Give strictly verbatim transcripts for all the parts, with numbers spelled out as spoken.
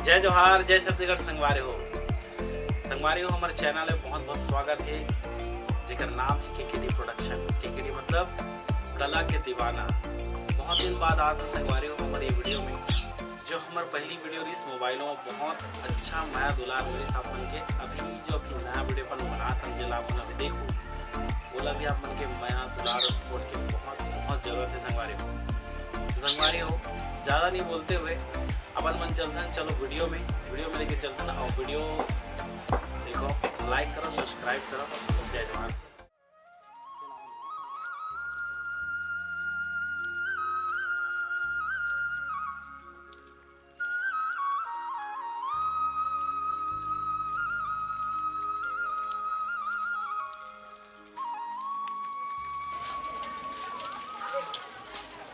जय जोहार, जय छत्तीसगढ़ संगवारी हो। संगवारी हो, हमर चैनल में बहुत बहुत स्वागत है, जेकर नाम है केकेडी प्रोडक्शन। केकेडी मतलब कला के दीवाना। बहुत दिन बाद आत हन संगवारी हो हमर ये वीडियो में। जो हमर पहली वीडियो रहिस मोबाइलों में, बहुत अच्छा मया दुलार मिलिस आप मन के। अभी जो अभी नया वीडियो अपन बनात हन, जेला अपन अभी देखो, ओला भी आप मन के मया दुलार और सपोर्ट के बहुत बहुत जरूरत है संगवारी हो। संगवारी हो, ज़्यादा नहीं बोलते हुए अपन मन चलथन, चलो वीडियो में, वीडियो में लेके चलथन। और वीडियो देखो, लाइक करो, सब्सक्राइब करो। जय जोहार।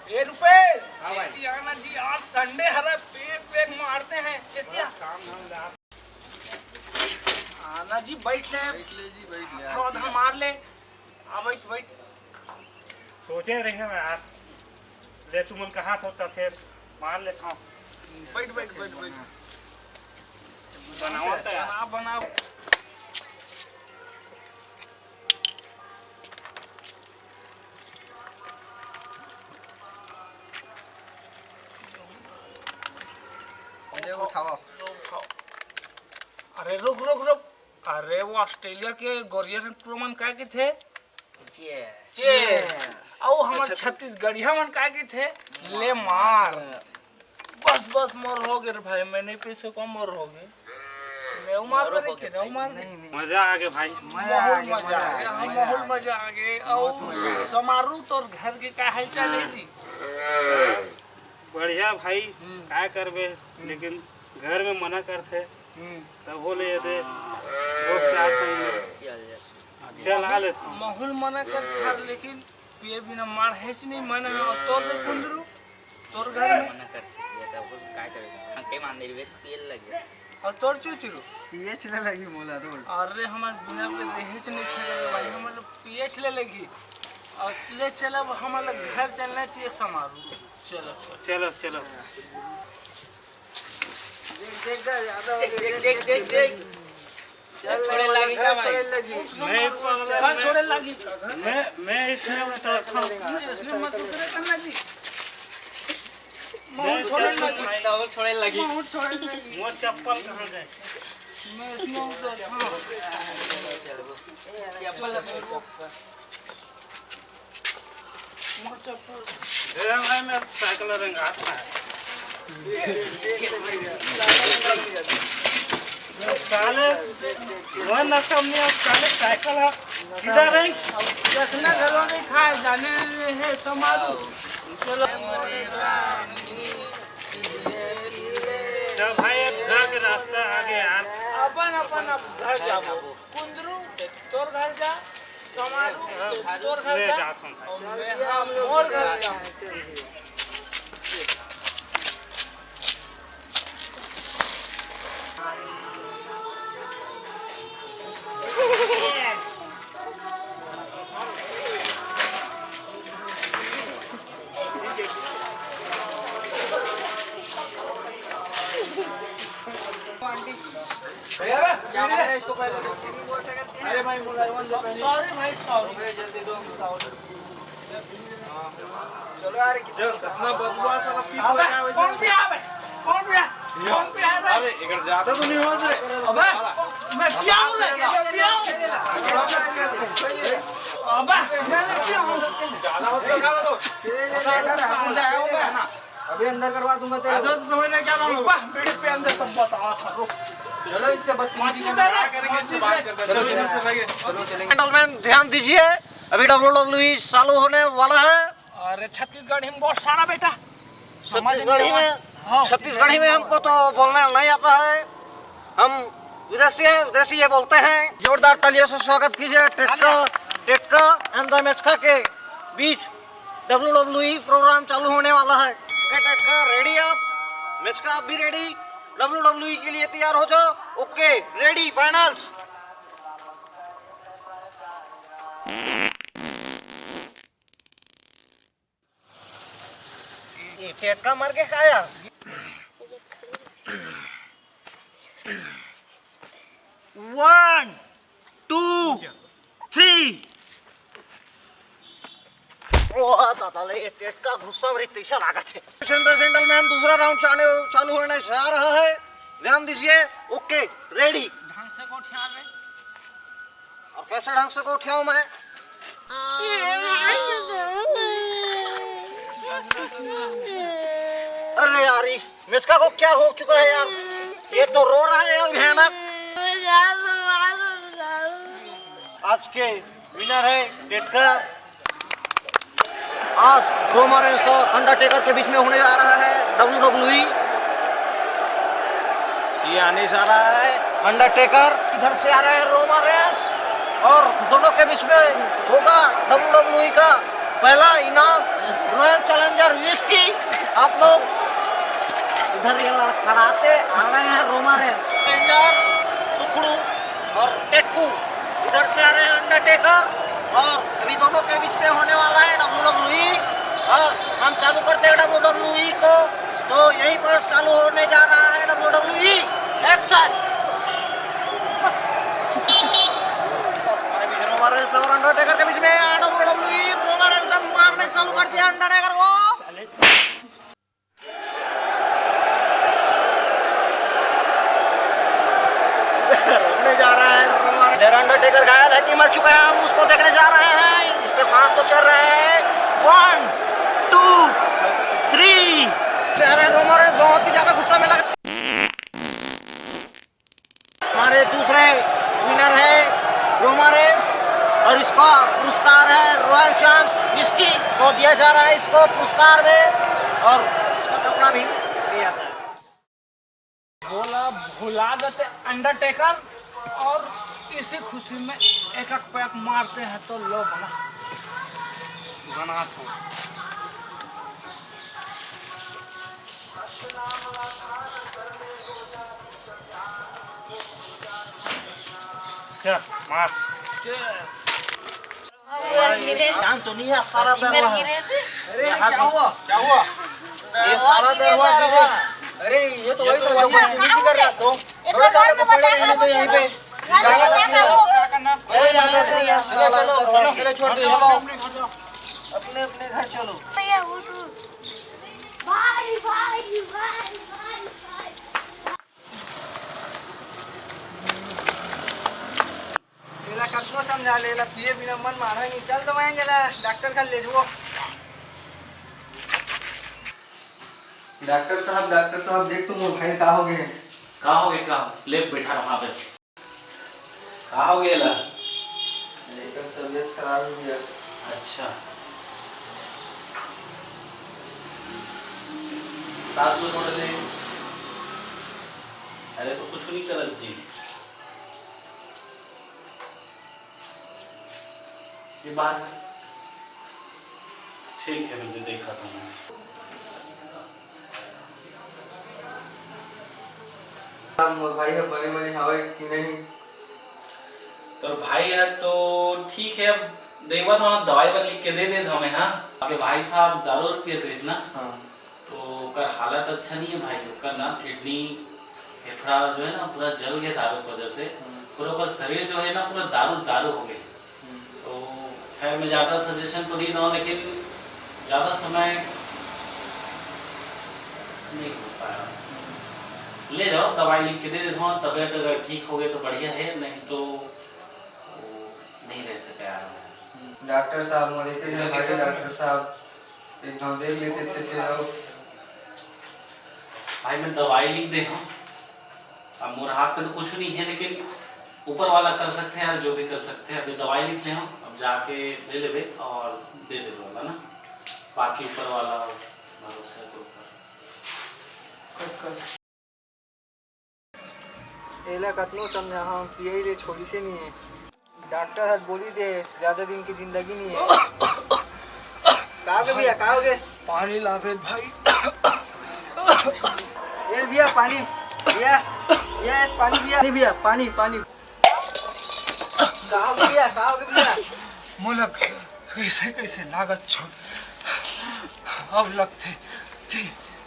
ए रुपेश, हाँ भाई। जल्दी आना जी, आज संडे हरे, पेग पेग मारते हैं। जल्दी आ। काम धाम ले आप। आना जी, बैठ ले। बैठ ले जी, बैठ ले। आधा आधा मार ले। आ, बैठ, बैठ। सोचे रहे मैं यार, ले तुमन कहा था तो फिर मार लेता हूँ। बैठ, बैठ, बैठ, बैठ। बनाओ तो यार। बना, बना। ले उठाओ। अरे रुक, रुक, रुक। अरे वो ऑस्ट्रेलिया के गोरिया से टूरा मन का कथे? Cheers। Cheers। अउ हमर छत्तीसगढ़िया मन का कथे? ले मार। बस, बस, मोर हो गे रे भाई, मैं नहीं पी सकूं, मोर हो गे। मैं मार मोरो नहीं हो गे के, भाई। मार नहीं। नहीं, नहीं। मजा आ गया भाई। मजा आ बहुत गया, मजा मजा आ आ गया, गया। हम बहुत मजा आ गए। बहुत और मजा आ गया। समारू तोर घर के का हाल चाल है जी? बढ़िया भाई, हम्म। काय करबे, हम्म। लेकिन घर में मना करथे, हम्म। तब बोले ये दे दोस्त यार संग में चल जा। चल आ लेथन। माहौल मना कर छाड़, लेकिन पिए बिना मार हेच नहीं मन है। और तोर दे कुंदरू, तोर घर में मना कर छाड़, ये तो बोल काय करे, हम के मान दे रे, पिए लग गया। और तोर चुचुरू? पिए चले लगी मोला तो। अरे हमार बिना पे रहे नहीं सके भाई, हमार पिए चले लगी। और ले चल, अब हमारा घर चलना चाहिए समारू। चलो, चलो। चलो, चलो। देख, देख, देख, ज्यादा हो गया, देख, देख, देख, देख। चल, छोड़े लगी का भाई? छोड़े लगी। मैं, चल, मैं, छोड़े लगी। मैं, मैं इसमें उतरता हूँ। इसमें मत उतरे करना जी। मैं छोड़े लगी। मैं छोड़े लगी। मैं छोड़े लगी। मोर चप्पल कहाँ गए? मैं इसमें उतरता हूँ। चप्पल ए भाई, मैं साइकिल रेंगात है। साले, वो नशा में अब साले साइकिल है। सीधा रेंग। अब चखना घलो नहीं खाए, जाने है समारू। चलो। चल भाई, अब घर के रास्ता आ गया यार। अपन, अपन अब घर जाबो। कुंदरू, तोर घर जा, समारू, तोर घर ले जा, जात हूँ। और मैं, हाँ, मोर घर जा। भैया, भैया, इसको पहले दो। अरे भाई, मोला सॉरी भाई, सॉरी। जल्दी दो। चलो यार, कितना बदबू आ, साला पी अबे, कौन पिया बे? कौन पिया? कौन पिया रे? अरे, इधर ज्यादा तो नहीं हो रे? अबे, मैं पिया हूँ रे, मैं पिया हूँ। अबे, मैं नहीं पिया हूँ। ज्यादा होता है, क्या बताओ? अभी अंदर करवा दूंगा तेरे। ऐसा तो समझ नहीं क्या नाम होगा? बीड़ी पे अंदर तब बता था, रुक। चलो, इससे बदतमीजी करना। क्या करेंगे इससे बात करके? चलो, चलो, चलो, चलो, चलेंगे। जेंटलमैन, ध्यान दीजिए, अभी डब्ल्यूडब्ल्यूई चालू होने वाला है। अरे, छत्तीसगढ़ी में बहुत सारा बेटा। छत्तीसगढ़ी में? हाँ। छत्तीसगढ़ी में हमको तो बोलना नहीं आता है, हम विदेशी हैं, विदेशी ये बोलते हैं। जोरदार तालियों से स्वागत कीजिए टेटका, टेटका and the मेचका के बीच डब्ल्यूडब्ल्यूई प्रोग्राम चालू होने वाला है। ओके, टेटका रेडी आप, मेचका आप भी रेडी, डब्ल्यूडब्ल्यूई के लिए तैयार हो जाओ। Okay, ready finals. ये टेटका मर के खाया। Two, three. ओ दादा ले, ये टेटका गुस्सा में तैसा लागत हे। Ladies and gentlemen, दूसरा राउंड चालू, चालू होने जा रहा है, ध्यान दीजिए। ओके, रेडी। ढंग से गोठिया रे। और कैसे ढंग से गोठियाऊं मैं? अरे यार, इस मिसका को क्या हो चुका है यार? ये तो रो रहा है यार, भयानक। आज के विनर है टेटका। आज रोमन रेंस और अंडरटेकर के बीच में होने जा रहा है डब्ल्यू डब्ल्यू ई। ये आने जा रहा है अंडरटेकर, इधर से आ रहा है रोमन रेंस, और दोनों के बीच में होगा डब्ल्यू डब्ल्यू ई का पहला इनाम, रॉयल चैलेंजर विस्की। आप लोग इधर ये लड़खड़ाते आ रहे हैं रोमन रेंस, चैलेंजर सुखड़ू और टेक्कू, इधर से आ रहे हैं अंडरटेकर, और अभी दोनों के बीच में होने वाला है डब्ल्यू डब्ल्यू ई। और हम चालू करते हैं डब्ल्यू डब्ल्यू ई को, तो यहीं पर चालू होने जा रहा है डब्ल्यू डब्ल्यू ई। एक्शन। हमारे बीच रोमन रेंस और अंडरटेकर के बीच में W W E, Roman Reigns ने मारने चालू कर दिया अंडरटेकर को। रोने जा रहा है रोमन। इधर अंडरटेकर घायल है कि मर चुका है, हम उसको देखने जा रहे हैं। इसका सांस तो चल रहा है। वन, टू, थ्री। चल रहा है रोमन रेंस, बहुत ही ज्यादा गुस्सा में लग। हमारे दूसरे विनर है रोमन रेंस, और इसका पुरस्कार है रॉयल चैलेंजर विस्की को दिया जा रहा है इसको पुरस्कार में, और इसका कपड़ा भी दिया जा रहा है। बोला भुला देते अंडरटेकर, और इसी खुशी में एक एक पैक मारते हैं तो लो बना, बना था। चल, मार। काम तो नहीं है, सारा दरवाजा। अरे, क्या हुआ? क्या हुआ? ये सारा दरवाजा गिरे। अरे, ये तो वही तो वही कर रहा था। थोड़ा पहले पड़े रहने दो यहीं पे। चलो, चलो, चलो, चलो, छोड़ दो, चलो। अपने, अपने घर चलो। भाई, भाई, भाई, भाई। एला कतनो समझा ले, एला पिए बिना मन मानय नहीं। चल दवाई ले ला, डॉक्टर घर ले जबो। डॉक्टर साहब, डॉक्टर साहब, देख तो मोर भाई का हो गए। का हो गए, का हो? ले बैठा रहा बे। का हो गया ला? एकर तबीयत खराब हो गया। अच्छा। सास लो थोड़ा दे। अरे तो कुछ नहीं करत जी। ये बात है। ठीक है, मैं देखा था मैं। मोर भाई ह बने बने हवय कि नहीं? तोर भाई ह तो ठीक है, अब देवत हूँ, दवाई बर लिख के दे देत हूँ मैं। हाँ, आपके भाई साहब दारू पियत रहिस ना, हाँ। तो ओकर हालत अच्छा नहीं है भाई, ओकर ना किडनी फेफड़ा जो है ना पूरा जल गया दारू की वजह से, हाँ। पूरा ओकर शरीर जो है ना पूरा दारू दारू हो गया। तो खैर, मैं ज़्यादा सजेशन तो नहीं दूँ, लेकिन ज़्यादा समय नहीं हो पाया। ले जाओ, दवाई लिख के दे देता हूँ, तबीयत अगर ठीक हो गई तो बढ़िया है, नहीं तो वो नहीं रह सके आराम में। डॉक्टर साहब, मोर एक जन भाई डॉक्टर साहब, एक घाव देख लेते थे फिर। भाई, मैं दवाई लिख दे हूँ। अब मोर हाथ पे तो कुछ नहीं है, लेकिन ऊपर वाला कर सकते हैं यार, जो भी कर सकते हैं। अभी दवाई लिख ले हूँ, अब जाके ले लेबे और दे देबे वाला ना, बाकी ऊपर वाला भरोसा है तो ऊपर। एला कतनो समझाहूँ, पियई ले छोड़िसे नहीं है। डॉक्टर हर बोली दे, ज्यादा दिन की जिंदगी नहीं है। का हो गे भैया, का हो गे? पानी लाबे भाई। ए भैया, पानी। भैया, ये पानी भैया। नहीं भैया, पानी, पानी। का हो गे भैया, का हो गे भैया? मोला कइसे कइसे लागत छोड़। अब लगथे कि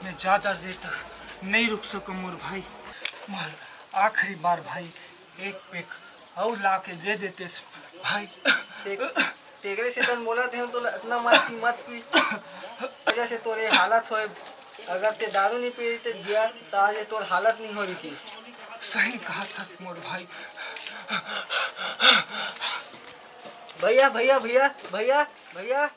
मैं ज्यादा देर तक नहीं रुक सकूं मोर भाई। मोर आखिरी बार भाई, एक पैक अउ ला के दे देतेस भाई। ते-, तेकरे से तन मोला देहूं तो इतना मत पी, मत पी। वजह से तोरे हालत होए। अगर ते दारू नहीं पी रही ते बियर, तो आज ये तोर हालत नहीं हो रही थी। सही कहा था मोर भाई। भैया, भैया, भैया, भैया, भैया।